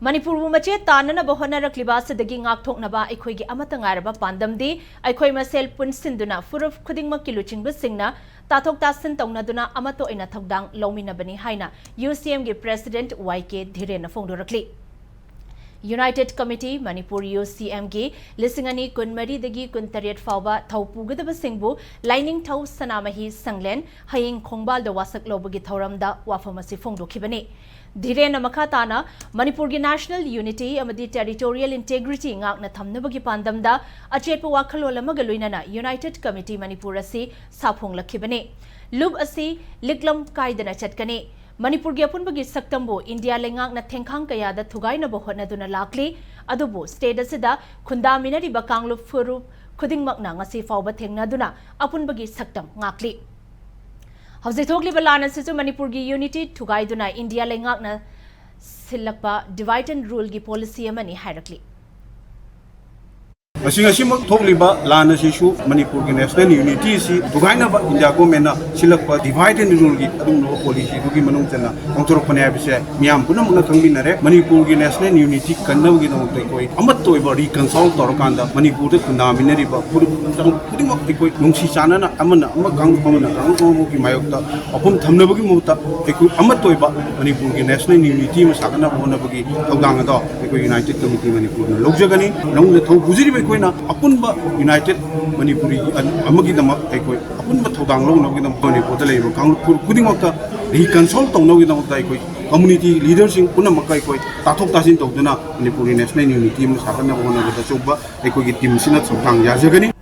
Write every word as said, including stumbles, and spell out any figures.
ꯃꯅꯤꯄꯨꯔꯕꯨ ꯃꯆꯦꯠ ꯇꯥꯅꯅꯕ ꯍꯣꯠꯅꯔꯛꯂꯤꯕ ꯑꯁꯤꯗꯒꯤ ꯉꯥꯛꯊꯣꯛꯅꯕ ꯑꯩꯈꯣꯏꯒꯤ ꯑꯃꯠꯇ ꯉꯥꯏꯔꯕ ꯄꯥꯟꯗꯝꯗꯤ ꯑꯩꯈꯣꯏ ꯃꯁꯦꯜ ꯄꯨꯟꯁꯤꯟꯗꯨꯅ ꯐꯨꯔꯨꯞ ꯈꯨꯗꯤꯡꯃꯛꯀꯤ ꯂꯨꯆꯤꯡꯕꯁꯤꯡꯅ ꯇꯥꯊꯣꯛ ꯇꯥꯁꯤꯟ ꯇꯧꯅꯗꯨꯅ ꯑꯃꯠꯇ ꯑꯣꯏꯅ ꯊꯧꯗꯥꯡ ꯂꯧꯃꯤꯟꯅꯕꯅꯤ ꯍꯥꯏꯅ ꯌꯨ ꯁꯤ ꯑꯦꯝꯒꯤ ꯄ꯭ꯔꯦꯁꯤꯗꯦꯟꯠ ꯋꯥꯏ ꯀꯦ ꯙꯤꯔꯦꯟꯅ ꯐꯣꯡꯗꯣꯔꯛꯂꯤ꯫ ꯌꯨꯅꯥꯏꯇꯦꯗ ꯀꯃꯤꯇꯤ ꯃꯅꯤꯄꯨꯔ ꯌꯨ ꯁꯤ ꯑꯦꯝꯒꯤ ꯂꯤꯁꯤꯡ ꯑꯅꯤ ꯀꯨꯟꯃꯔꯤꯗꯒꯤ ꯀꯨꯟꯇꯔꯦꯠ ꯐꯥꯎꯕ ꯊꯧ ꯄꯨꯒꯗꯕꯁꯤꯡꯕꯨ ꯂꯥꯏꯅꯤꯡꯊꯧ ꯁꯅꯥꯃꯍꯤ ꯁꯪꯂꯦꯟ ꯍꯌꯦꯡ ꯈꯣꯡꯕꯥꯜꯗ ꯋꯥꯁꯛ ꯂꯧꯕꯒꯤ ꯊꯧꯔꯝꯗ ꯋꯥꯐꯝ ꯑꯁꯤ ꯐꯣꯡꯗꯣꯛꯈꯤꯕꯅꯤ꯫ ꯙꯤꯔꯦꯟꯅ ꯃꯈꯥ ꯇꯥꯅ ꯃꯅꯤꯄꯨꯔꯒꯤ ꯅꯦꯁꯅꯦꯜ ꯌꯨꯅꯤꯇꯤ ꯑꯃꯗꯤ ꯇꯦꯔꯤꯇꯣꯔꯤꯌꯦꯜ ꯏꯟꯇꯦꯒ꯭ꯔꯤꯇꯤ ꯉꯥꯛꯅ ꯊꯝꯅꯕꯒꯤ ꯄꯥꯟꯗꯝꯗ ꯑꯆꯦꯠꯄ ꯋꯥꯈꯜꯂꯣꯟ ꯑꯃꯒ ꯂꯣꯏꯅꯅ ꯌꯨꯅꯥꯏꯇꯦꯗ ꯀꯃꯤꯇꯤ ꯃꯅꯤꯄꯨꯔ ꯑꯁꯤ ꯁꯥꯐꯣꯡꯂꯛꯈꯤꯕꯅꯤ꯫ ꯂꯨꯞ ꯑꯁꯤ ꯂꯤꯛꯂꯝ ꯀꯥꯏꯗꯅ ꯆꯠꯀꯅꯤ꯫ ꯃꯅꯤꯄꯨꯔꯒꯤ ꯑꯄꯨꯟꯕꯒꯤ ꯁꯛꯇꯝꯕꯨ ꯏꯟꯗꯤꯌꯥ ꯂꯩꯉꯥꯛꯅ ꯊꯦꯡꯈꯥꯡ ꯀꯌꯥꯗ ꯊꯨꯒꯥꯏꯅꯕ ꯍꯣꯠꯅꯗꯨꯅ ꯂꯥꯛꯂꯤ꯫ ꯑꯗꯨꯕꯨ ꯁ꯭ꯇꯦꯠ ꯑꯁꯤꯗ ꯈꯨꯟꯗꯥꯃꯤꯟꯅꯔꯤꯕ ꯀꯥꯡꯂꯨꯞ ꯐꯨꯔꯨꯞ ꯈꯨꯗꯤꯡꯃꯛꯅ ꯉꯁꯤ ꯐꯥꯎꯕ ꯊꯦꯡꯅꯗꯨꯅ ꯑꯄꯨꯟꯕꯒꯤ ꯁꯛꯇꯝ ꯉꯥꯛꯂꯤ꯫ ꯍꯧꯖꯤꯛ ꯊꯣꯛꯂꯤꯕ ꯂꯥꯟ ꯑꯁꯤꯁꯨ ꯃꯅꯤꯄꯨꯔꯒꯤ ꯌꯨꯅꯤꯇꯤ ꯊꯨꯒꯥꯏꯗꯨꯅ ꯏꯟꯗꯤꯌꯥ ꯂꯩꯉꯥꯛꯅ ꯁꯤꯜꯂꯛꯄ divide and ruleꯒꯤ policy ꯑꯃꯅꯤ ꯍꯥꯏꯔꯛꯂꯤ꯫ ꯃꯁꯤ ꯉꯁꯤꯃꯛ ꯊꯣꯛꯂꯤꯕ ꯂꯥꯟ ꯑꯁꯤꯁꯨ ꯃꯅꯤꯄꯨꯔꯒꯤ ꯅꯦꯁꯅꯦꯜ ꯌꯨꯅꯤꯇꯤ ꯑꯁꯤ ꯊꯨꯒꯥꯏꯅꯕ ꯏꯟꯗꯤꯌꯥ ꯒꯣꯔꯃꯦꯟꯅ ꯁꯤꯜꯂꯛꯄ divide and ruleꯒꯤ ꯑꯗꯨꯒꯨꯝꯂꯕ policyꯗꯨꯒꯤ ꯃꯅꯨꯡ ꯆꯟꯅ ꯄꯥꯡꯊꯣꯔꯛꯄꯅꯦ ꯍꯥꯏꯕꯁꯦ ꯃꯤꯌꯥꯝ ꯄꯨꯝꯅꯃꯛꯅ ꯈꯪꯃꯤꯟꯅꯔꯦ꯫ ꯃꯅꯤꯄꯨꯔꯒꯤ ꯅꯦꯁꯅꯦꯜ ꯌꯨꯅꯤꯇꯤ ꯀꯟꯅꯕꯒꯤꯗꯃꯛꯇ ꯑꯩꯈꯣꯏ ꯑꯃꯠꯇ ꯑꯣꯏꯕ reconcile ꯇꯧꯔꯀꯥꯟꯗ ꯃꯅꯤꯄꯨꯔꯗ ꯈꯨꯟꯗꯥꯃꯤꯟꯅꯔꯤꯕ ꯐꯨꯔꯨꯞ ꯈꯨꯗꯤꯡꯃꯛ ꯑꯩꯈꯣꯏ ꯅꯨꯡꯁꯤ ꯆꯥꯟꯅꯅ ꯑꯃꯅ ꯑꯃ ꯀꯥꯡꯂꯨꯞ ꯑꯃꯅ ꯀꯥꯡꯂꯨꯞ ꯑꯃꯒꯤ ꯃꯥꯌꯣꯛꯇ ꯋꯥꯐꯝ ꯊꯝꯅꯕꯒꯤ ꯃꯍꯨꯠꯇ ꯑꯩꯈꯣꯏ ꯑꯃꯠꯇ ꯑꯣꯏꯕ ꯃꯅꯤꯄꯨꯔꯒꯤ ꯅꯦꯁꯅꯦꯜ ꯌꯨꯅꯤꯇꯤ ꯑꯃ ꯁꯥꯒꯠꯅꯕ ꯍꯣꯠꯅꯕꯒꯤ ꯊꯧꯗꯥꯡ ꯑꯗꯣ ꯑꯩꯈꯣꯏ ꯌꯨꯅꯥꯏꯇꯦꯗ ꯀꯃꯤꯇꯤ ꯃꯅꯤꯄꯨꯔꯅ ꯂꯧꯖꯒꯅꯤ꯫ ꯅꯧꯅ ꯊꯧ ꯄꯨꯖꯔꯤꯕ ꯑꯩꯈꯣꯏꯅ ꯑꯄꯨꯟꯕ ꯌꯨꯅꯥꯏꯇꯦꯗ ꯃꯅꯤꯄꯨꯔꯤ ꯑꯃꯒꯤꯗꯃꯛ ꯑꯩꯈꯣꯏ ꯑꯄꯨꯟꯕ ꯊꯧꯗꯥꯡ ꯂꯧꯅꯕꯒꯤꯗꯃꯛ ꯃꯅꯤꯄꯨꯔꯗ ꯂꯩꯔꯤꯕ ꯀꯥꯡꯂꯨꯞ ꯐꯨꯔꯨꯞ ꯈꯨꯗꯤꯡꯃꯛꯇ reconcile ꯇꯧꯅꯕꯒꯤꯗꯃꯛꯇ ꯑꯩꯈꯣꯏ community leaderꯁꯤꯡ ꯄꯨꯝꯅꯃꯛꯀ ꯑꯩꯈꯣꯏ ꯇꯥꯊꯣꯛ ꯇꯥꯁꯤꯟ ꯇꯧꯗꯨꯅ ꯃꯅꯤꯄꯨꯔꯒꯤ ꯅꯦꯁꯅꯦꯜ ꯌꯨꯅꯤꯇꯤ ꯑꯃ ꯁꯥꯒꯠꯅꯕ ꯍꯣꯠꯅꯕꯗ ꯑꯆꯧꯕ ꯑꯩꯈꯣꯏꯒꯤ ꯇꯤꯝꯁꯤꯅ ꯊꯧꯗꯥꯡ ꯌꯥꯖꯒꯅꯤ꯫